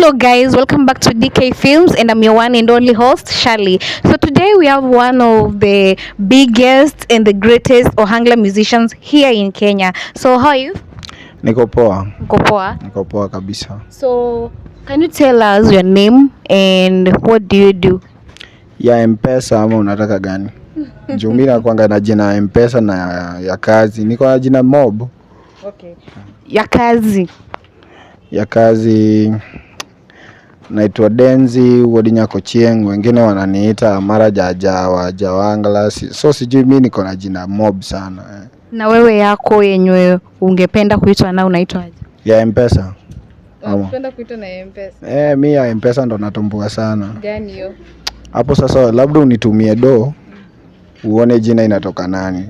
Hello guys, welcome back to DK Films and I'm your one and only host Shali. So today we have one of the biggest and the greatest Ohangla musicians here in Kenya. So how are you? Niko poa. Mko poa? Niko poa kabisa. So can you tell us your name and what do you do? Ya Mpesa ama unataka gani? Juu mi nakuanga na jina ya Mpesa na ya kazi. Niko na jina mob. Okay. Ya kazi. Ya kazi naitwa Denzi Wuod Nyakochieng, wengine wananiita Mara Jaja wa Jawangla. So sijui, mi niko na jina mob sana. Na wewe yako yenye ungependa kuitwa na unaitwaje? Ya Mpesa. Ama. Unapenda kuitwa na M-Pesa? Eh, mi ya Mpesa ndo natumbua sana. Gani hiyo? Hapo sasa labda unitumie do uone jina inatoka nani.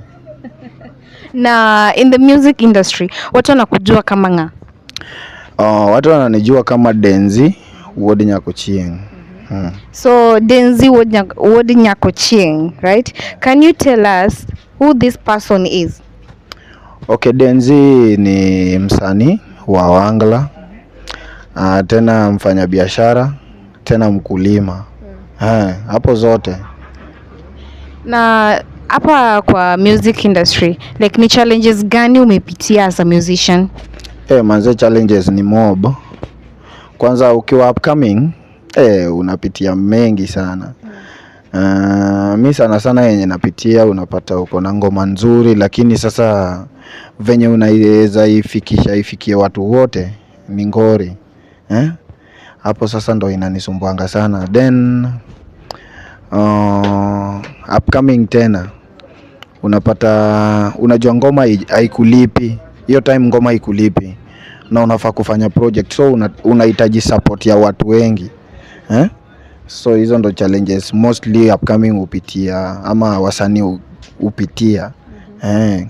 Na in the music industry watu wanakujua kama ng'a? Watu wananijua kama Denzi Wuod Nyakochieng. So Denzi Wuod Nyakochieng, right? Can you tell us who this person is? Okay, Denzi ni msanii wa Ohangla. Tena mfanyabiashara, tena mkulima. Hapo zote. Na hapa kwa music industry, like ni challenges gani umepitia as a musician? Manze, challenges ni mob. Kwanza ukiwa upcoming, unapitia mengi sana. Mi sana sana yenye napitia, unapata uko na ngoma nzuri, lakini sasa venye unaweza ifikisha ifikie watu wote ni ngori. Eh? Hapo sasa ndo inanisumbuanga sana. Then upcoming tena unapata, unajua ngoma haikulipi hiyo time, ngoma haikulipi na unafaa kufanya project, so unahitaji support ya watu wengi, eh? So hizo ndo challenges mostly upcoming hupitia ama wasanii hupitia, eh.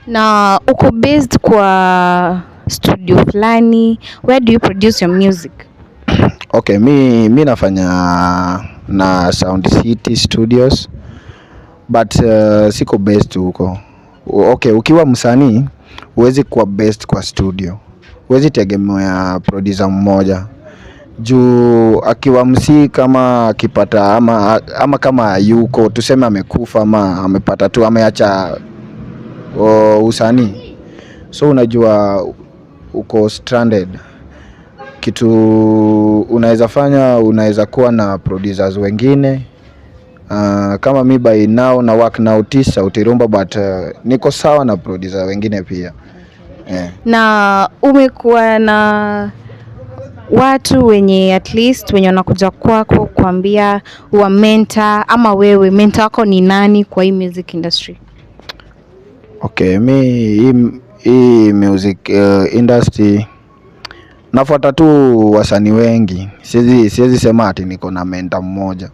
Na uko based kwa studio fulani? Where do you produce your music? Okay, mi nafanya na Sound City Studios, but siko based huko. Okay, ukiwa msanii huwezi kuwa based kwa studio, huwezi tegemea producer mmoja juu akiwa msii kama akipata ama kama yuko, tuseme amekufa ama amepata tu ameacha usanii, so unajua uko stranded. Kitu unaweza fanya, unaweza kuwa na producers wengine. Kama mi by now na work na Otis Sauti Rumba, but niko sawa na producer wengine pia, eh. Na umekuwa na watu wenye at least wenye wanakuja kwako kuambia wa mentor, ama wewe mentor wako ni nani kwa hii music industry? Okay, mi hii music industry nafuata tu wasanii wengi. Siwezi sema ati niko na mentor mmoja.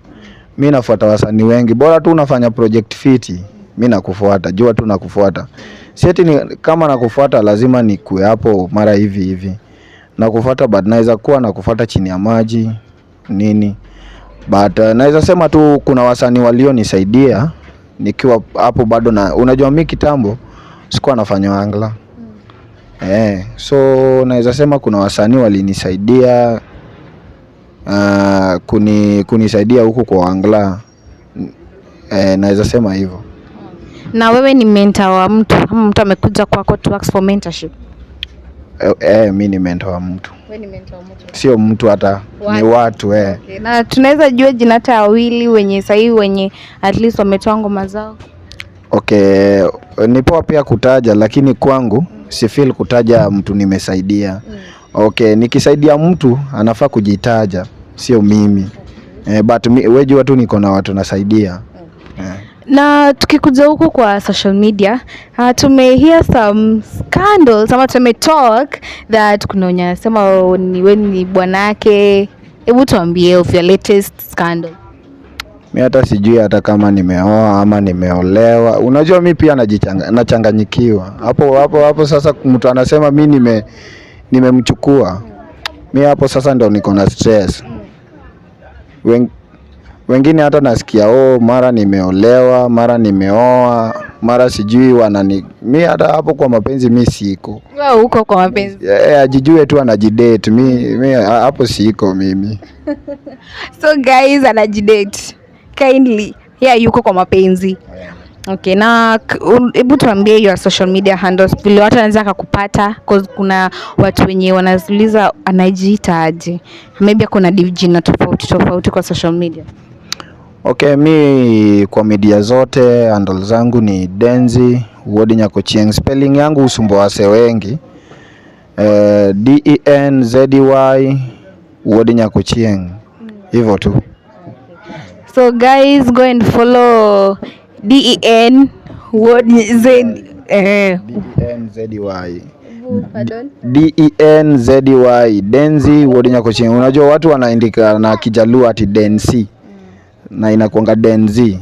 Mi nafuata wasanii wengi, bora tu unafanya project fiti, mi nakufuata, jua tu nakufuata. Si ati ni kama nakufuata lazima nikue hapo mara hivi hivi. Nakufuata, but naweza kuwa nakufuata chini ya maji nini. But naweza sema tu kuna wasanii walionisaidia nikiwa hapo bado, na unajua mi kitambo sikuwa nafanya Ohangla. Eh, so naweza sema kuna wasanii walinisaidia kunisaidia huku kwa Ohangla. Eh, naweza sema hivyo. Na wewe ni mentor wa mtu ama mtu amekuja kwako to ask for mentorship? Eh, mi ni mentor wa mtu. Wewe ni mentor wa mtu? Sio mtu hata, ni Watu. Watu, eh. Okay. Na tunaweza jua jina hata wawili wenye sahii wenye at least wametoa ngoma zao? Okay, ni poa pia kutaja, lakini kwangu si feel kutaja mtu nimesaidia. Okay, nikisaidia mtu anafaa kujitaja, sio mimi. Eh, but we jua tu niko na watu nasaidia. Eh. Na tukikuja huku kwa social media, tume hear some scandals ama tume talk that kuna wenye anasema ni wewe ni bwanake. Hebu tuambie of your latest scandal. Mi hata sijui hata kama nimeoa ama nimeolewa. Unajua mi pia nachanganyikiwa. Hapo hapo hapo sasa mtu anasema mi nimemchukua. Mi hapo sasa ndo niko na stress. Wengine hata nasikia, oh, mara nimeolewa, mara nimeoa, mara sijui wanani. Mi hata hapo kwa mapenzi mi siko. Wewe uko kwa mapenzi. Eh, ajijue tu anajidate. Mi hapo siko mimi. So guys, anajidate. Kindly. Yeah, yuko kwa mapenzi. Okay, na hebu tuambie your social media handles vile watu wanaweza kakupata, cause kuna watu wenye wanauliza anajiita aje. Maybe kuna jina tofauti tofauti kwa social media. Okay, mi kwa media zote handle zangu ni Denzy Wuod Nyakochieng. Spelling yangu husumbua wase wengi. Denzy Wuod Nyakochieng. Hivyo tu. So guys, go and follow DEN Wuod Z DENZY. Pardon? DENZY, Denzy Wuod Nyakochieng. Unajua watu wanaandika na Kijaluo ati Densi na inakuanga Denzy.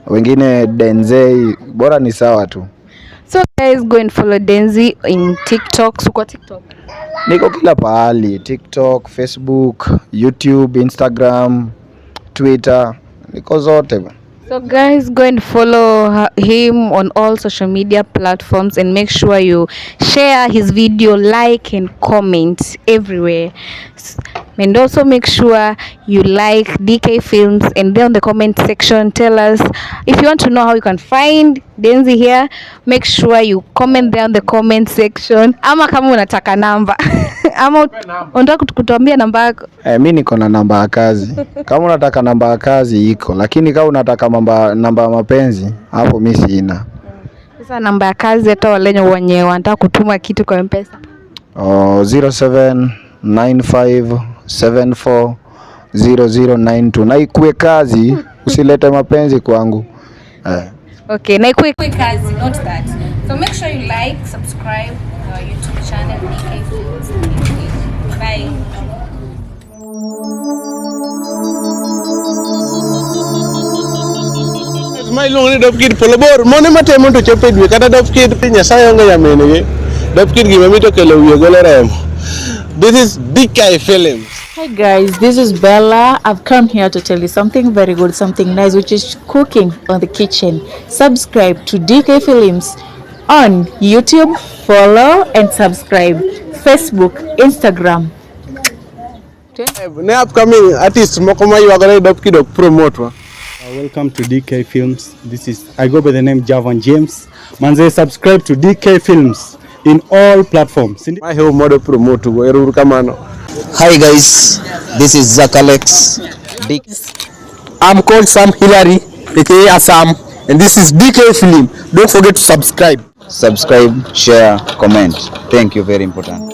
Wengine Denzei, bora ni sawa tu. So guys, go and follow Denzy in TikTok. So kwa TikTok. Niko kila pahali, TikTok, Facebook, YouTube, Instagram, Twitter, niko zote. So guys, go and follow him on all social media platforms and make sure you share his video, like and comment everywhere. And also make sure you like DK Films, and then on the comment section tell us if you want to know how you can find Denzy here. Make sure you comment there on the comment section. Ama kama unataka namba. Ama unataka kutuambia namba yako. Mi niko na namba ya kazi. Kama unataka namba ya kazi iko, lakini kama unataka namba ya mapenzi hapo mi sina. Sasa namba ya kazi hata wale wenye wanataka kutuma kitu kwa M-Pesa. Oh, 0795740092. Na ikue kazi, usilete mapenzi kwangu. Okay, na ikue kazi, not that. So make sure you like, subscribe our YouTube channel DK Films. Bye. Ma iluongo ni Dop Kid Polo Bor, mone matemo to chopo e dwe kata Dop Kid Nyasaye onge nyamin gi. Dop Kid gima mit okelo wiye golo remo. This is DK Films. Hi guys, this is Bella. I've come here to tell you something very good, something nice, which is cooking on the kitchen. Subscribe to DK Films on YouTube, follow and subscribe. Facebook, Instagram. Ne upcoming artist moko ma ywagore Dop Kid ok promote wa. Welcome to DK Films. I go by the name Javan James. Manze, subscribe to DK Films in all platforms. Ma he modo promote go ero uru kamano. Hi guys, this is Zach Alex. I'm called Sam Hillary, aka Assam, and this is DK Film. Don't forget to subscribe. Subscribe, share, comment. Thank you, very important.